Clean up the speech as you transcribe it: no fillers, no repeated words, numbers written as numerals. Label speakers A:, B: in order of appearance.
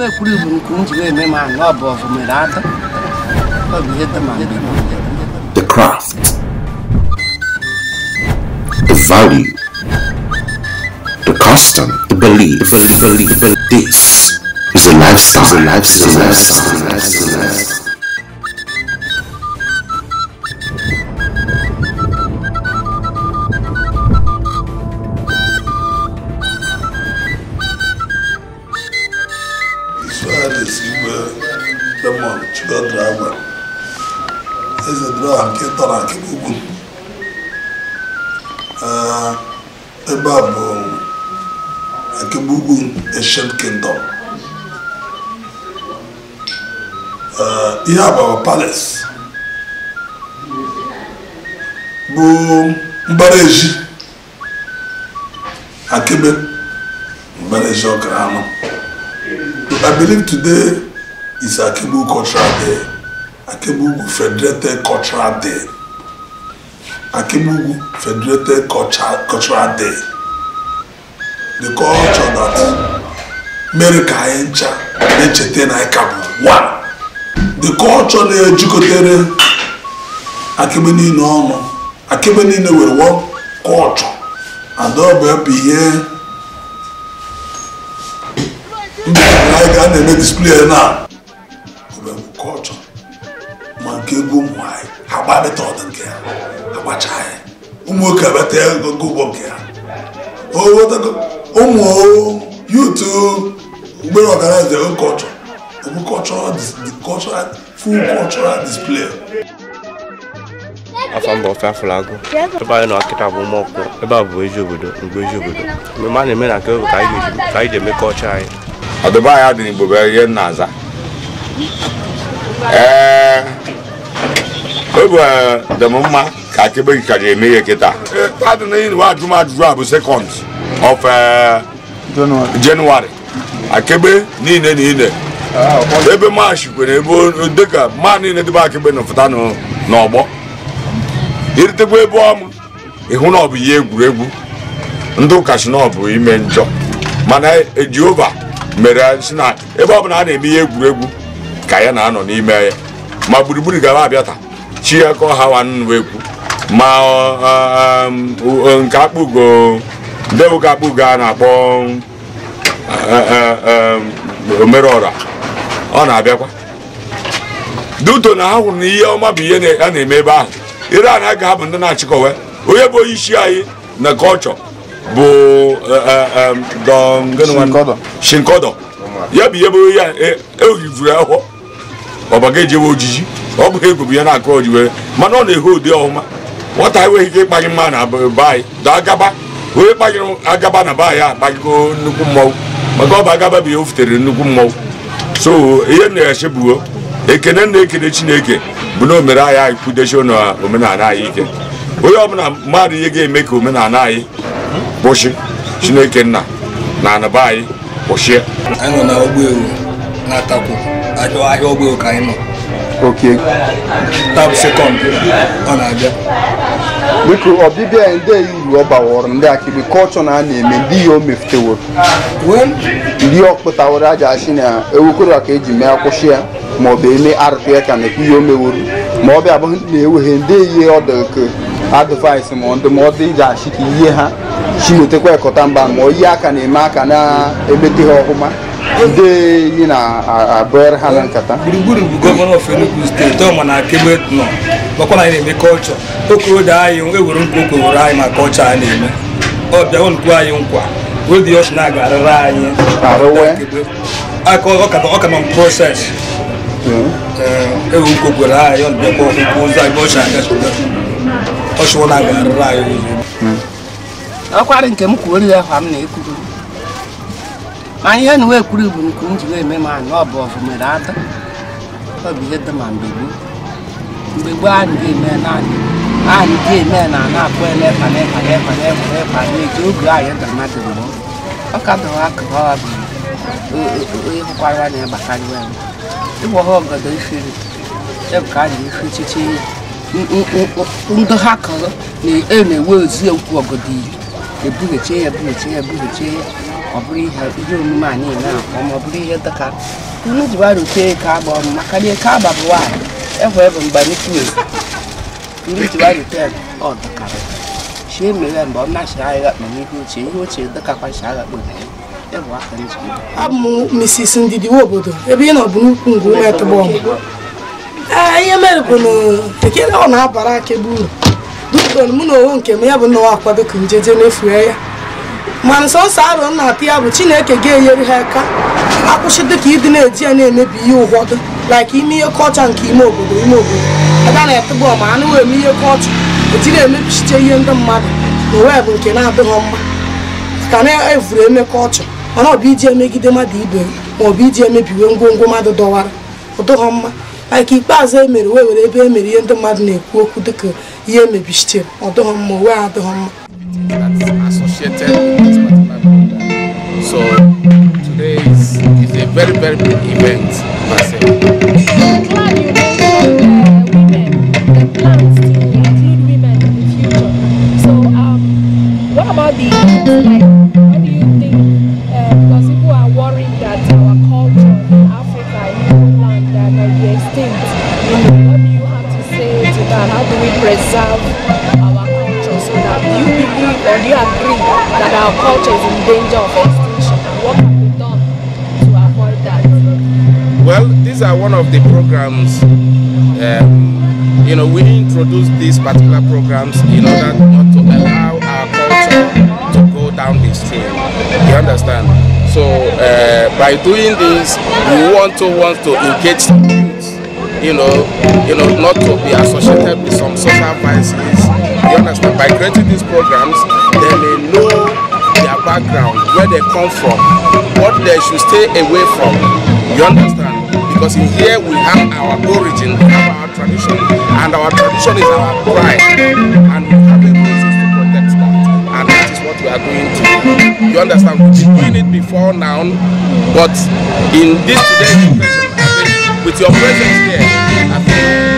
A: The craft, the value, the custom, the belief, the this is a lifestyle, is a lifestyle, is a lifestyle, is a lifestyle.
B: Ebe a bụ Akegbe Ugwu Ancient Kingdom. Ihe a bụ palace bụ mbara ezi Akegbe, mbara ezi ọkara anọ. I believe today is Akegbe Cultural Day, Akegbe Ugwu Federated Cultural Day. Akegbe Ugwu Federated Cultural Day. The culture that mere ka anyị ncha na-echeta na anyị ka bụ one. The culture na-ejikọtere Akegbe niile ọnụ. Akegbe niile nwere one culture. And ọ bụ ebe ihe ndị anyị ga na-eme display na ọ bụ culture. Ma nke egwu ụmụ anyị ha gbabeta ọdụ nke ha agbacha anyị ụmụ nwoke abata ego ụgbọ nke ha ụmụ yutu mgbere ọganize culture bụ cultural full cultural display.
C: Afọ mba ofe afụlagụ ebe anyị nọ kịta bụ ụmụọkụ ebe a bụ ezi obodo mgbe ezi obodo mmemme a na-eme na nke bụ ka anyị ji eme kọlchọ anyị.
D: Ọdụba anyị dị n'Igbo bụ ihe nna aza. Ee, obi dị m mma ka Akegbe ka ji eme ihe kịta. Adị na ịnụ ajụm ajụjụ a bụ second of January. Akegbe niile niile ebe maachị kwere ebe dịka mma niile dịbe Akegbe nọfụta n'ọgbọ iritekwa ebe ọmụ ịhụ na ọ bụ ihe egwuregwu ndị ụka si na ọ bụ ime njọ mana Jehova mere si na ebe ọ bụla a na-eme ihe egwuregwu ka ya na-anọ n'ime ya ma gburugburu gara abịa taa chi ya ka ọha nwanne ekwu ma nke akpụgo ndị nwoke akpụgo a na-akpọ omerọra ọ na-abịakwa duto na ha hụrụ na ihe ọma bụ ihe a na-eme ebe ahụ ire a na-aga ha bụ ndị na-achịkọwe onye bụ onye isi anyị na kọlchọ bụ Shinkodo ya bụ ihe bụ ya ehivuru ahụ ọbaga ejewe ojiji ọ bụghị egwu bụ ya na-akụ ojiwe mana ọ na-ehe ụdị ọhụma nwata enweghị ike ịkpaghị mma na be anyị daa agaba onye kpaghịrị agaba na be anyị akpaghịgo nnukwu mmọnwụ maka ọ bụ agaba bụ ihe o futere nnukwu mmọnwụ so ihe na-eche bụ ekene na-ekene Chineke bụ na o mere anyị anyị kwudechi na omenala anyị ike onye ọbụla mmadụ ihe ga-eme ka omenala anyị kwụsị Chineke nna na anaba anyị kwụsị.
E: Anyị nọ na Ogbewu na-atakwu ahịa Ogbewu ka anyị nọ.
F: Okay.
E: Tab second ọ na-abịa.
F: Biko ọbịbịa ndị uru ọ baworo ndị Akegbe culture na a na-eme ndị ihe o mefuteworo ndị ọ kpụtaworo aja asị na ewekoro ka eji mee akwụsị ya ma ọ bụ eme arụtụ ya ka na-ekwu ihe o meworo ma ọ bịa abụghị na-eweghe ndị ihe ọ dị ka advice ma ndụmọdụ iji achị ka ihe ha chimetekwa ekọta mba ma ihe aka na-eme aka na-emete ha ọhụma ndị yi na-abụere ha na nkata.
E: Gburugburu bụ gọvanọ of Enugu steeti ọ ma na Akegbe nọ makwa na anyị na-eme kọlchọ okorodo anyị ewere nkwa okwe were anyị ma kọlchọ a na-eme ọ bịa nkwu anyị nkwa wedi ọchị na-aga arịrị anyị ọ ka nọ proses ewe nkwa okwere anyị ọ bịakwa ọkwụkwọ ụzọ anyị ọchị aga ọchịwọ na-aga arịrị anyị ụzọ.
G: Ọkwarị nke m kwuoro ya kwa m na-ekwuru ma ihe na ekwuru bụ nke m ji eme ma na ọ bụ ọfụmere ada ọ bụ ihe dị ma mgbe gboo mgbe gboo anyị ga-eme naanị anyị ga-eme na na-akpọ elefa n'efa n'efa n'efa n'efa na-eji oge anyị dị mmadụ mgbe ọ ka dọwa akụkọ ọ bụ ịhụkwara na ịgbakarịwa ya ịgwọ ha ọgọdọ ifere ebe ka a na-efe echiche ndị ha kọrọ na-ewe ozi okwu ọgọdọ iri ebugheche ya ebugheche ya ebugheche ya. Ọ bụrụ ihe omume a na-eme akwa ma ọ bụrụ ihe dịka unu ji warute eke agba ọnụ maka na eke agba bụ nwaanyị ekwe bụ mgbe unu ji warute ọ dịkarị chi emere mgbe ọ na-achị anyị ghakpo n'ihe ochie ihe ochie dịkakwa chi aghakpo na ya.
H: Abụ m Mrs. Ndidi Nwobodo ebe ị nọ bụ n'ukwu ngwa ume tụgbọm. Ee, ihe mere bụ na ekele ọ na-abara Akegbe uru dukon mụ na onwe nke m ya bụ nnọọ akwado ka njeje na-efue ya mana sọnsọ arụ m na-atụ ya bụ Chineke ga-enyere ha aka akwụsị dịka ịdị na-eji ya na-emebi ihe ụfọdụ like ime ihe kọlcha nke ime obodo ebe a na-etụgbọ ma anụ wee eme ihe kọlcha ejiri emebichiche ihe ndị mmadụ na onwe bụ nke na-adịghị mma ka na-evuru eme kọlcha mana ọ bụ iji emegide mmadụ ibe ma ọ bụ iji emebiwe ngwongwo mmadụ dọwara ụdịghọ mma like ikpeazụ emere wee were ebe emere ihe ndị mmadụ na-ekwu okwu dịka ihe emebichitere ọ dịghọ mma onwe adịghọ mma.
I: So today is a very, very big event per se.
J: I'm glad you mentioned women, the plans to include women in the future. So what about the youth? Like, what do you think? Because people are worried that our culture in Africa, in Igbo land, that might be extinct. You know, what do you have to say to that? How do we preserve our culture so that you believe or do you agree that our culture is in danger of extinction, and what can be done to avoid that?
I: Well, these are one of the programs. You know, we introduced these particular programs in order not to allow our culture to go down the stream. You understand? So by doing this, we want to engage some youth, you know, not to be associated with some social vices. You understand? By creating these programs, they may know their background, where they come from, what they should stay away from. You understand? Because in here we have our origin, we have our tradition, and our tradition is our pride, and we have a reason to protect that, and that is what we are going to do. You understand? We've been doing it before now, but in this today's occasion, I think with your presence here, I think